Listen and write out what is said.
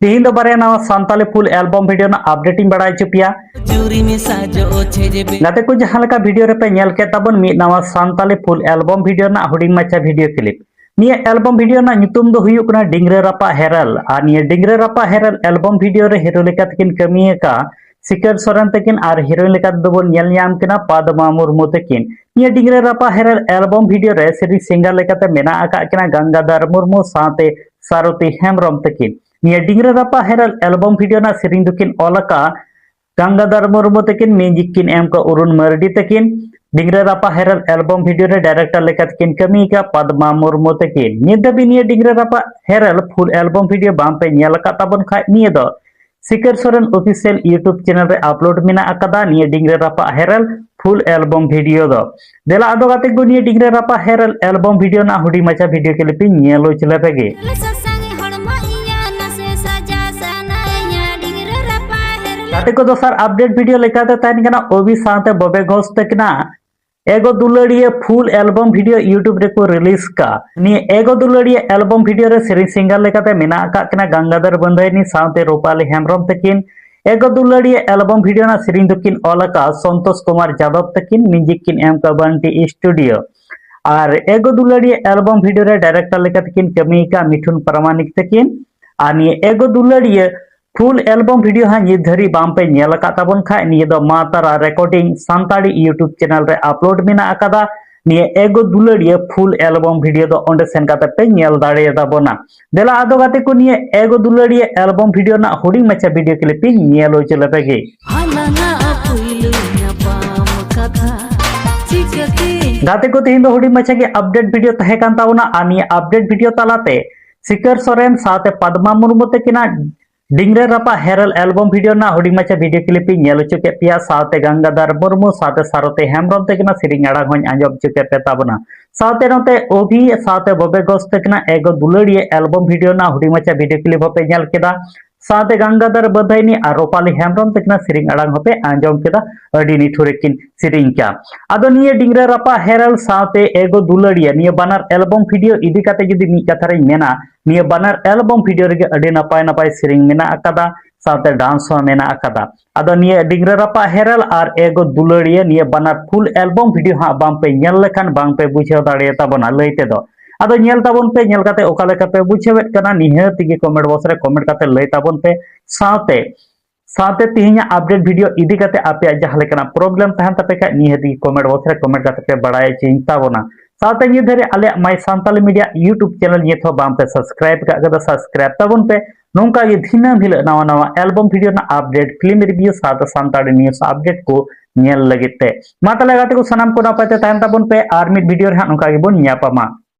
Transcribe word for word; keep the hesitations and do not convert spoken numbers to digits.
ᱛᱮᱦᱮᱧ ᱫᱚ ᱵᱟᱨᱭᱟ ᱱᱟᱣᱟ ᱥᱟᱱᱛᱟᱞᱤ full album video ᱨᱮᱱᱟᱜ update ᱤᱧ ᱵᱟᱲᱟᱭ ᱦᱚᱪᱚ ᱯᱮᱭᱟ᱾ ᱜᱟᱛᱮ ᱠᱚ, ᱡᱟᱦᱟᱸ ᱞᱮᱠᱟ video ᱨᱮᱯᱮ ᱧᱮᱞ ᱠᱮᱫ ᱛᱟᱵᱚᱱ ᱢᱤᱫ ᱱᱟᱣᱟ ᱥᱟᱱᱛᱟᱞᱤ full album video ᱨᱮᱱᱟᱜ ᱦᱩᱰᱤᱧ ᱢᱟᱪᱷᱟ video clip᱾ ᱱᱤᱭᱟᱹ album video ᱨᱮᱱᱟᱜ ᱧᱩᱛᱩᱢ ᱫᱚ ᱦᱩᱭᱩᱜ ᱠᱟᱱᱟ ᱰᱤᱝᱨᱟᱹ ᱨᱟᱯᱟᱜ ᱦᱮᱨᱮᱞ᱾ ᱟᱨ ᱱᱤᱭᱟᱹ ᱰᱤᱝᱨᱟᱹ ᱨᱟᱯᱟᱜ ᱦᱮᱨᱮᱞ album video ᱨᱮ hero ᱞᱮᱠᱟ ᱛᱮᱠᱤᱱ ᱠᱟᱹᱢᱤ ᱟᱠᱟᱫ ᱥᱤᱠᱟᱹᱨ ᱥᱚᱨᱮᱱ ᱛᱟᱹᱠᱤᱱ ᱟᱨ heroine ᱞᱮᱠᱟ ᱛᱮᱫᱚ ᱵᱚᱱ ᱧᱮᱞ ᱧᱟᱢ ᱠᱤᱱᱟ ᱯᱟᱫᱢᱟ ᱢᱩᱨᱢᱩ ᱛᱟᱹᱠᱤᱱ᱾ ᱱᱤᱭᱟᱹ ᱰᱤᱝᱨᱟᱹ ᱨᱟᱯᱟᱜ ᱦᱮᱨᱮᱞ album video ᱨᱮ ᱥᱮᱨᱮᱧ singer ᱞᱮᱠᱟᱛᱮ ᱢᱮᱱᱟᱜ ᱟᱠᱟᱫ ᱠᱤᱱᱟ ᱜᱟᱝᱜᱟᱫᱷᱟᱨ ᱢᱩᱨᱢᱩ ᱥᱟᱶᱛᱮ ᱥᱟᱨᱚᱛᱤ ᱦᱮᱢᱵᱨᱚᱢ ᱛᱟᱹᱠᱤᱱ᱾ ᱱᱤᱭᱟᱹ ᱰᱤᱝᱨᱟᱹ ᱨᱟᱯᱟᱜ ᱦᱮᱨᱮᱞ album video ᱨᱮᱱᱟᱜ ᱥᱮᱨᱮᱧ ᱫᱚᱠᱤᱱ ᱚᱞ ᱟᱠᱟᱫ ᱜᱟᱝᱜᱟᱫᱷᱟᱨ ᱢᱩᱨᱢᱩ ᱛᱟᱹᱠᱤᱱ, music ᱠᱤᱱ ᱮᱢ ᱠᱟᱜ ᱚᱨᱩᱱ ᱢᱟᱨᱰᱤ ᱛᱟᱹᱠᱤᱱ᱾ ᱰᱤᱝᱨᱟᱹ ᱨᱟᱯᱟᱜ ᱦᱮᱨᱮᱞ album video ᱨᱮ director ᱞᱮᱠᱟ ᱛᱮᱠᱤᱱ ᱠᱟᱹᱢᱤ ᱟᱠᱟᱫ ᱯᱟᱫᱢᱟ ᱢᱩᱨᱢᱩ ᱛᱟᱹᱠᱤᱱ᱾ ᱱᱤᱛ ᱫᱷᱟᱹᱵᱤᱡ ᱱᱤᱭᱟᱹ ᱰᱤᱝᱨᱟᱹ ᱨᱟᱯᱟᱜ ᱦᱮᱨᱮᱞ full album video ᱵᱟᱝ ᱯᱮ ᱧᱮᱞ ᱟᱠᱟᱫ ᱛᱟᱵᱚᱱ ᱠᱷᱟᱡ, ᱱᱤᱭᱟᱹ ᱫᱚ ᱥᱤᱠᱟᱹᱨ ᱥᱚᱨᱮᱱ official YouTube channel ᱨᱮ upload ᱢᱮᱱᱟᱜ ᱟᱠᱟᱫᱟ᱾ ᱱᱤᱭᱟᱹ ᱰᱤᱝᱨᱟᱹ ᱨᱟᱯᱟᱜ ᱦᱮᱨᱮᱞ full album video ᱫᱚ᱾ ᱫᱮᱞᱟ ᱟᱫᱚ ᱜᱟᱛᱮ ᱠᱚ, ᱱᱤᱭᱟᱹ ᱰᱤᱝᱨᱟᱹ ᱨᱟᱯᱟᱜ ᱦᱮᱨᱮᱞ album video ᱨᱮᱱᱟᱜ ᱦᱩᱰᱤᱧ ᱢᱟᱪᱷᱟ video clip ᱤᱧ ᱧᱮᱞ ᱦᱚᱪᱚ ᱞᱮᱯᱮ ᱜᱮ᱾ ᱜᱟᱛᱮ ᱠᱚ, ᱫᱚᱥᱟᱨ update video ᱞᱮᱠᱟᱛᱮ ᱛᱟᱦᱮᱱ ᱠᱟᱱᱟ ᱚᱵᱷᱤ ᱥᱟᱶᱛᱮ ᱵᱚᱵᱮ ᱜᱷᱳᱥ ᱛᱟᱹᱠᱤᱱᱟᱜ ᱮᱜᱳ ᱫᱩᱞᱟᱹᱲᱤᱭᱟᱹ full album video YouTube ᱨᱮᱠᱚ release ᱠᱟᱜ᱾ ᱱᱤᱭᱟᱹ ᱮᱜᱳ ᱫᱩᱞᱟᱹᱲᱤᱭᱟᱹ album video ᱨᱮ ᱥᱮᱨᱮᱧ singer ᱞᱮᱠᱟᱛᱮ ᱢᱮᱱᱟᱜ ᱟᱠᱟᱫ ᱠᱤᱱᱟ ᱜᱟᱝᱜᱟᱫᱷᱚᱨ ᱵᱟᱹᱫᱷᱟᱹᱭᱱᱤ ᱥᱟᱶᱛᱮ ᱨᱩᱯᱟᱞᱤ ᱦᱮᱢᱵᱨᱚᱢ ᱛᱟᱹᱠᱤᱱ᱾ ᱮᱜᱳ ᱫᱩᱞᱟᱹᱲᱤᱭᱟᱹ album video ᱨᱮᱱᱟᱜ ᱥᱮᱨᱮᱧ ᱫᱚᱠᱤᱱ ᱚᱞ ᱟᱠᱟᱫ ᱥᱚᱱᱛᱳᱥ ᱠᱩᱢᱟᱨ ᱡᱟᱫᱚᱵ ᱛᱟᱹᱠᱤᱱ, music ᱠᱤᱱ ᱮᱢ ᱠᱟᱜ ᱵᱟᱱᱴᱤ Studio᱾ ᱟᱨ ᱮᱜᱳ ᱫᱩᱞᱟᱹᱲᱤᱭᱟᱹ album video ᱨᱮ director ᱞᱮᱠᱟᱛᱮ ᱠᱤᱱ ᱠᱟᱹᱢᱤ ᱟᱠᱟᱫ ᱢᱤᱴᱷᱩᱱ ᱯᱨᱟᱢᱟᱱᱤᱠ ᱛᱟᱹᱠᱤᱱ᱾ ᱟᱨ ᱱᱤᱭᱟᱹ ᱮᱜᱳ ᱫᱩᱞᱟᱹᱲᱤᱭᱟᱹ full album video ᱦᱟᱸᱜ ᱱᱤᱛ ᱫᱷᱟᱹᱨᱤᱡ ᱵᱟᱝ ᱯᱮ ᱧᱮᱞ ᱟᱠᱟᱫ ᱛᱟᱵᱚᱱ ᱠᱷᱟᱡ, ᱱᱤᱭᱟᱹ ᱫᱚ ᱢᱟ ᱛᱟᱨᱟ recording ᱥᱟᱱᱛᱟᱲᱤ YouTube channel ᱨᱮ upload ᱢᱮᱱᱟᱜ ᱟᱠᱟᱫᱟ᱾ ᱱᱤᱭᱟᱹ ᱮᱜᱳ ᱫᱩᱞᱟᱹᱲᱤᱭᱟᱹ full album video ᱫᱚ ᱚᱸᱰᱮ ᱥᱮᱱ ᱠᱟᱛᱮ ᱯᱮ ᱧᱮᱞ ᱫᱟᱲᱮᱭᱟᱛᱟ ᱵᱚᱱᱟ᱾ ᱫᱮᱞᱟ ᱟᱫᱚ ᱜᱟᱛᱮ ᱠᱚ, ᱱᱤᱭᱟᱹ ᱮᱜᱳ ᱫᱩᱞᱟᱹᱲᱤᱭᱟᱹ album video ᱨᱮᱱᱟᱜ ᱦᱩᱰᱤᱧ ᱢᱟᱪᱷᱟ video clip ᱤᱧ ᱧᱮᱞ ᱦᱚᱪᱚ ᱞᱮᱯᱮ ᱜᱮ᱾ ᱜᱟᱛᱮ ᱠᱚ, ᱛᱮᱦᱮᱧ ᱫᱚ ᱦᱩᱰᱤᱧ ᱢᱟᱪᱷᱟ ᱜᱮ update video ᱛᱟᱦᱮᱸ ᱠᱟᱱ ᱛᱟᱵᱚᱱᱟ᱾ ᱟᱨ ᱱᱤᱭᱟᱹ update video ᱛᱟᱞᱟᱛᱮ ᱥᱤᱠᱟᱹᱨ ᱥᱚᱨᱮᱱ ᱥᱟᱶᱛᱮ ᱯᱟᱫᱢᱟ ᱢᱩᱨᱢᱩ ᱛᱟᱹᱠᱤᱱᱟᱜ ᱰᱤᱝᱨᱟᱹ ᱨᱟᱯᱟᱜ ᱦᱮᱨᱮᱞ album video ᱨᱮᱱᱟᱜ ᱦᱩᱰᱤᱧ ᱢᱟᱪᱷᱟ video clip ᱤᱧ ᱧᱮᱞ ᱦᱚᱪᱚ ᱠᱮᱫ ᱯᱮᱭᱟ, ᱥᱟᱶᱛᱮ ᱜᱟᱝᱜᱟᱫᱷᱟᱨ ᱢᱩᱨᱢᱩ ᱥᱟᱶᱛᱮ ᱥᱟᱨᱚᱛᱤ ᱦᱮᱢᱵᱨᱚᱢ ᱛᱟᱹᱠᱤᱱᱟᱜ ᱥᱮᱨᱮᱧ ᱟᱲᱟᱝ ᱦᱚᱸᱧ ᱟᱸᱡᱚᱢ ᱦᱚᱪᱚ ᱠᱮᱫ ᱯᱮ ᱛᱟᱵᱚᱱᱟ᱾ ᱥᱟᱶᱛᱮ ᱱᱚᱛᱮ ᱚᱵᱷᱤ ᱥᱟᱶᱛᱮ ᱵᱚᱵᱮ ᱜᱷᱳᱥ ᱛᱟᱹᱠᱤᱱᱟᱜ ᱮᱜᱳ ᱫᱩᱞᱟᱹᱲᱤᱭᱟᱹ album video ᱨᱮᱱᱟᱜ ᱦᱩᱰᱤᱧ ᱢᱟᱪᱷᱟ video clip ᱦᱚᱸᱯᱮ ᱧᱮᱞ ᱠᱮᱫᱟ᱾ ᱥᱟᱶᱛᱮ ᱜᱟᱝᱜᱟᱫᱷᱟᱨ ᱵᱟᱹᱫᱷᱟᱭᱱᱤ ᱟᱨ ᱨᱚᱯᱟᱞᱤ ᱦᱮᱢᱵᱨᱚᱢ ᱛᱟᱹᱠᱤᱱᱟᱜ ᱥᱮᱨᱮᱧ ᱟᱲᱟᱝ ᱦᱚᱸᱯᱮ ᱟᱸᱡᱚᱢ ᱠᱮᱫᱟ᱾ ᱟᱹᱰᱤ ᱱᱤᱴᱷᱩᱨ ᱠᱤᱱ ᱥᱮᱨᱮᱧ ᱠᱮᱜᱼᱟ᱾ ᱟᱫᱚ ᱱᱤᱭᱟᱹ ᱰᱤᱝᱨᱟᱹ ᱨᱟᱯᱟᱜ ᱦᱮᱨᱮᱞ ᱥᱟᱶᱛᱮ ᱮᱜᱳ ᱫᱩᱞᱟᱹᱲᱤᱭᱟᱹ, ᱱᱤᱭᱟᱹ ᱵᱟᱱᱟᱨ ᱮᱞᱵᱚᱢ ᱵᱷᱤᱰᱤᱭᱳ ᱤᱫᱤ ᱠᱟᱛᱮ ᱡᱩᱫᱤ ᱢᱤᱫ ᱠᱟᱛᱷᱟ ᱨᱤᱧ ᱢᱮᱱᱟ, ᱱᱤᱭᱟᱹ ᱵᱟᱱᱟᱨ ᱮᱞᱵᱚᱢ ᱵᱷᱤᱰᱤᱭᱳ ᱨᱮᱜᱮ ᱟᱹᱰᱤ ᱱᱟᱯᱟᱭ ᱱᱟᱯᱟᱭ ᱥᱮᱨᱮᱧ ᱢᱮᱱᱟᱜ ᱟᱠᱟᱫᱟ, ᱥᱟᱶᱛᱮ ᱰᱟᱱᱥ ᱦᱚᱸ ᱢᱮᱱᱟᱜ ᱟᱠᱟᱫᱟ᱾ ᱟᱫᱚ ᱱᱤᱭᱟᱹ ᱰᱤᱝᱨᱟᱹ ᱨᱟᱯᱟᱜ ᱦᱮᱨᱮᱞ ᱟᱨ ᱮᱜᱳ ᱫᱩᱞᱟᱹᱲᱤᱭᱟᱹ, ᱱᱤᱭᱟᱹ ᱵᱟᱱᱟᱨ ᱯᱷᱩᱞ ᱮᱞᱵᱚᱢ ᱵᱷᱤᱰᱤᱭᱳ ᱦᱟᱸᱜ ᱵᱟᱝ ᱯᱮ ᱧᱮᱞ ᱞᱮᱠᱷᱟᱱ ᱵᱟᱝ ᱯᱮ ᱵᱩᱡᱷᱟᱹᱣ ᱫᱟᱲᱮᱭᱟᱛᱟᱵᱚᱱᱟ ᱞᱟᱹᱭ ᱛᱮᱫᱚ᱾ ᱟᱫᱚ ᱧᱮᱞ ᱛᱟᱵᱚᱱ ᱯᱮ, ᱧᱮᱞ ᱠᱟᱛᱮ ᱚᱠᱟ ᱞᱮᱠᱟ ᱯᱮ ᱵᱩᱡᱷᱟᱹᱣᱮᱫ ᱠᱟᱱᱟ, ᱱᱤᱦᱟᱹᱛ ᱜᱮ ᱠᱚᱢᱮᱱᱴ ᱵᱚᱠᱥ ᱨᱮ ᱠᱚᱢᱮᱱᱴ ᱠᱟᱛᱮ ᱞᱟᱹᱭ ᱛᱟᱵᱚᱱ ᱯᱮ᱾ ᱥᱟᱶᱛᱮ ᱥᱟᱶᱛᱮ ᱛᱮᱦᱮᱧᱟᱜ ᱟᱯᱰᱮᱴ ᱵᱷᱤᱰᱤᱭᱳ ᱤᱫᱤ ᱠᱟᱛᱮ ᱟᱯᱮᱭᱟᱜ ᱡᱟᱦᱟᱸ ᱞᱮᱠᱟᱱᱟᱜ ᱯᱨᱚᱵᱞᱮᱢ ᱛᱟᱦᱮᱱ ᱛᱟᱯᱮ ᱠᱷᱟᱡ, ᱱᱤᱦᱟᱹᱛ ᱜᱮ ᱠᱚᱢᱮᱱᱴ ᱵᱚᱠᱥ ᱨᱮ ᱠᱚᱢᱮᱱᱴ ᱠᱟᱛᱮ ᱯᱮ ᱵᱟᱲᱟᱭ ᱦᱚᱪᱚᱧ ᱛᱟᱵᱚᱱᱟ᱾ ᱥᱟᱶᱛᱮ ᱱᱤᱭᱟᱹ ᱫᱷᱟᱹᱨᱤᱡ ᱟᱞᱮᱭᱟᱜ ᱢᱟᱭ ᱥᱟᱱᱛᱟᱞᱤ ᱢᱤᱰᱤᱭᱟ YouTube ᱪᱮᱱᱮᱞ ᱱᱤᱛ ᱦᱚᱸ ᱵᱟᱝ ᱯᱮ ᱥᱟᱵᱥᱠᱨᱟᱭᱤᱵ ᱟᱠᱟᱫ ᱠᱟᱫᱟ, ᱥᱟᱵᱥᱠᱨᱟᱭᱤᱵ ᱛᱟᱵᱚᱱ ᱯᱮ᱾ ᱱᱚᱝᱠᱟ ᱜᱮ ᱫᱤᱱᱟᱹᱢ ᱦᱤᱞᱳᱜ ᱱᱟᱣᱟ ᱱᱟᱣᱟ ᱮᱞᱵᱚᱢ ᱵᱷᱤᱰᱤᱭᱳ ᱨᱮᱱᱟᱜ ᱟᱯᱰᱮᱴ, ᱯᱷᱤᱞᱢ ᱨᱤᱵᱷᱤᱭᱩ ᱥᱟᱶᱛᱮ ᱥᱟᱱᱛᱟᱲᱤ ᱱᱤᱭᱩᱡᱽ ᱟᱯᱰᱮᱴ ᱠᱚ ᱧᱮᱞ ᱞᱟᱹᱜᱤᱫ ᱛᱮ᱾ ᱢᱟ ᱛᱟᱦᱞᱮ ᱜᱟᱛᱮ ᱠᱚ, ᱥᱟᱱᱟᱢ ᱠᱚ ᱱᱟᱯᱟᱭ ᱛᱮ ᱛᱟᱦᱮᱱ ᱛᱟᱵᱚᱱ ᱯᱮ, ᱟᱨ ᱢᱤᱫ ᱵᱷᱤᱰᱤᱭᱳ ᱨᱮ ᱦᱟᱸᱜ ᱱᱚᱝᱠᱟ ᱜᱮᱵᱚᱱ ᱧᱟᱯᱟᱢᱟ᱾